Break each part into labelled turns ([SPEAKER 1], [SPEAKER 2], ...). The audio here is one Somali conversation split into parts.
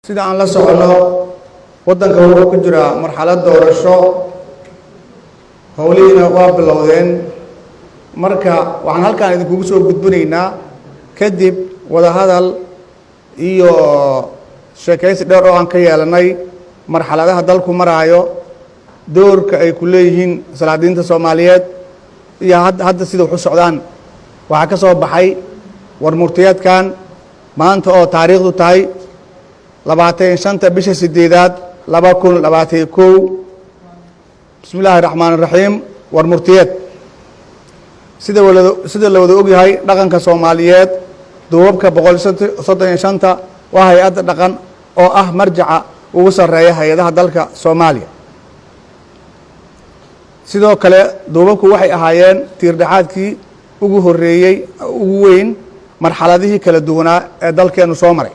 [SPEAKER 1] Sida aan la socono, waddanka wuxuu ku jiraa marxalad doorasho, howlihiina waa bilowdeen. Marka waxaan halkaan idinkugu soo gudbinaynaa, kadib wadahadal iyo sheekaysi dheer oo aan ka yeelanay marxaladaha dalku maraayo, doorka ay ku leeyihiin salaadiinta Soomaaliyeed iyo hadda sida wax u socdaan, waxaa ka soo baxay war murtiyeedkan maanta oo taariikhdu tahay 25-ta bisha sideedaad 2021. Bismi illaahi raxmaan iraxiim. War murtiyeed. Sida la wada ogyahay, dhaqanka Soomaaliyeed, duubabka 135-ta waa hay-adda dhaqan oo ah marjaca ugu sarreeya hay-adaha dalka Soomaaliya. Sidoo kale, duubabku waxay ahaayeen tiirdhexaadkii ugu horreeyey, ugu weyn marxaladihii kala duwanaa ee dalkeenu soo maray.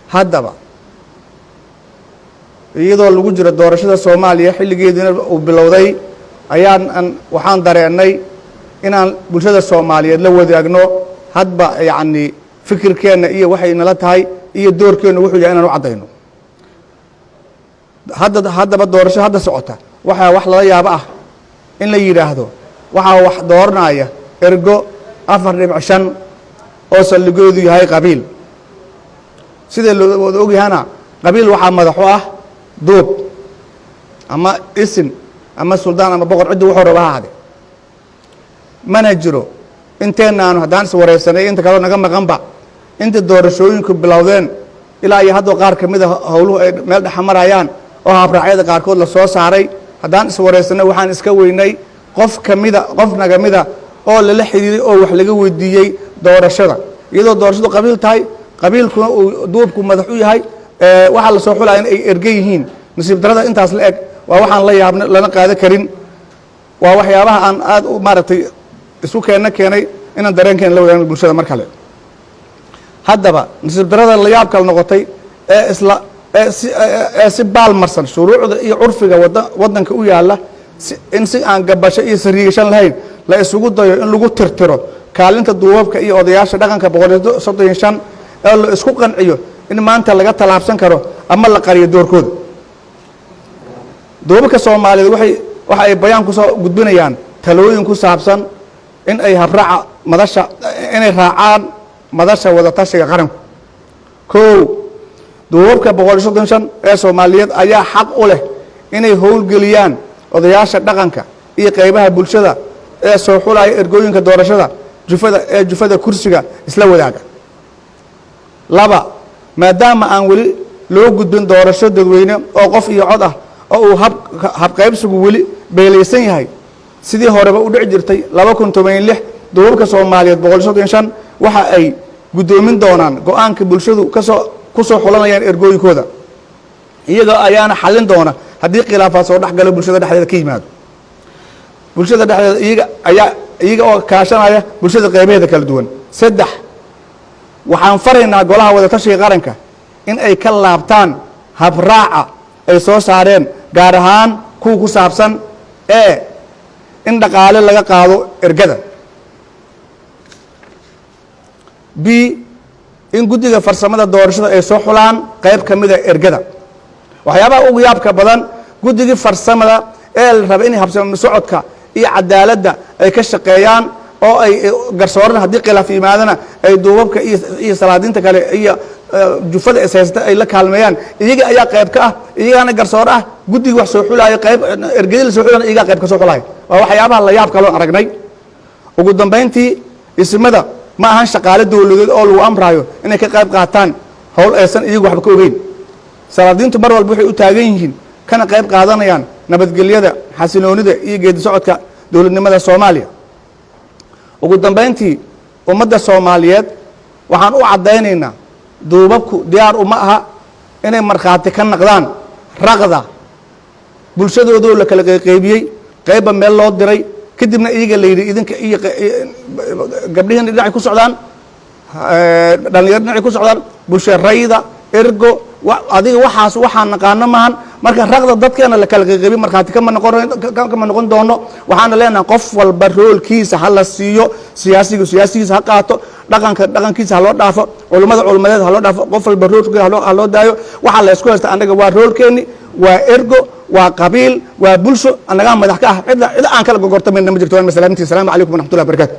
[SPEAKER 1] Haddaba, iyadoo lagu jiro doorashada Soomaaliya, xilligeediina uu bilowday, ayaan waxaan dareennay inaan bulshada Soomaaliyeed la wadaagno hadba yacni fikirkeenna iyo waxay nala tahay iyo doorkeennu wuxuu yahay inaan u caddayno. Haddaba, doorasho hadda socota, waxaa wax lala yaabo ah in la yidhaahdo waxaa wax dooranaya ergo 4.5 oo saldhigoodu yahay qabiil. Sida loo wada ogyahana, qabiil waxaa madaxu ah duub ama isin ama suldaan ama boqor, ciddi wuxuu raba ha ahade. Mana jiro inteennaanu haddaan iswaraysanay, inta kaloo naga maqanba, inta doorashooyinku bilowdeen ilaa iyo haddoo qaar ka mida howluhu ay meel dhexa marayaan oo habraacyada qaarkood la soo saaray, haddaan iswaraysanay, waxaan iska weynay qof kamida, qof naga mida oo lala xiriiray oo wax laga weydiiyey doorashada, iyadoo doorashadu qabiil tahay, qabiilkuna uu duubku madax u yahay, waxaa la soo xulaya in ay erge yihiin. Nasiib darada intaas la eg waa waxaan la yaabna, lana qaado karin. Waa waxyaabaha aan aad u maaragtay isu keenna keenay inaan dareenkeena la wadaagno bulshada mar kale. Haddaba, nasiib darada la yaab kale noqotay ee isla ee si baal marsan shuruucda iyo curfiga waddanka u yaalla, in si aan gabasho iyo sariigashan lahayn la isugu dayo in lagu tirtiro kaalinta duubabka iyo odayaasha dhaqanka 135, ee la isku qanciyo in maanta laga tallaabsan karo ama la qariyo doorkooda. Duubabka Soomaaliyeed waxa ay bayaan ku soo gudbinayaan talooyin ku saabsan in ay habraaca madasha, inay raacaan madasha wadatashiga qaranku. Kow, duubabka 135 ee Soomaaliyeed ayaa xaq u leh inay howlgeliyaan odayaasha dhaqanka iyo qaybaha bulshada ee soo xulaya ergooyinka doorashada jufada ee jufada kursiga isla wadaaga. Laba, maadaama aan weli loo gudbin doorasho dadweyne oo qof iyo cod ah oo uu habqaybsigu weli beelaysan yahay, sidii horeba u dhici jirtay 2016, duubabka Soomaaliyeed 135 waxa ay guddoomin doonaan go-aanka bulshadu ku soo xulanayaan ergooyinkooda, iyaga ayaana xallin doona haddii khilaafaad soo dhex galo bulshada dhexdeeda ka yimaado, bulshada dhexdeeda iyaga ayaa, iyaga oo kaashanaya bulshada qaybaheeda kala duwan. Saddex, waxaan faraynaa golaha wadatashiga qaranka in ay ka laabtaan habraaca ay soo saareen, gaar ahaan kuwa ku saabsan ee in dhaqaale laga qaado ergada, b in guddiga farsamada doorashada ay soo xulaan qayb ka mida ergada. Waxyaabaha ugu yaabka badan, guddigii farsamada ee la raba inay habsami socodka iyo cadaaladda ay ka shaqeeyaan oo ay garsoorana, haddii khilaaf yimaadana ay duubabka iyo salaadiinta kale iyo jufada is haysata ay la kaalmeeyaan, iyaga ayaa qayb ka ah, iyagaana garsoor ah. Guddigii wax soo xulaayo, qayb ergadii la soo xulana iyagaa qayb ka soo xulaayo. Waa waxyaabaha la yaab kaloon aragnay. Ugu dambayntii, isimada ma ahan shaqaale dowladeed oo lagu amraayo inay ka qayb qaataan howl aysan iyagu waxba ka ogeyn. Salaadiintu mar walba waxay u taagan yihiin kana qayb qaadanayaan nabadgelyada, xasiloonida iyo geedi socodka dowladnimada Soomaaliya. Ugu dambayntii, ummadda Soomaaliyeed waxaan u caddaynaynaa, duubabku diyaar uma aha inay markhaati ka naqdaan raqda bulshadoodoo la kala qayqaybiyey, qaybba meel loo diray, kadibna iyaga la yidhi idinka iyo gabdhihiina dhinacay ku socdaan, dhalinyaro dhinacay ku socdaan, bulsha rayda, ergo. Adiga waxaas waxaan naqaano maahan. Marka raqda dadkeena la kala qeqebi, markhaati kama noqon doono. Waxaana leenahay, qof walba roolkiisa ha la siiyo. Siyaasigu siyaasigiisa ha qaato, dhaqanka dhaqankiisa ha loo dhaafo, culummada culummadeed ha loo dhaafo, qof walba roolkiisa ha loo daayo. Waxaa la isku haysta annaga waa roolkeeni, waa ergo, waa qabiil, waa bulsho. Annagaa madax ka ah. Cid aan kala gogortamayna ma jirto. Waan masalaamintii. Asalaamu calaykum waraxmatullahi wabarakatu.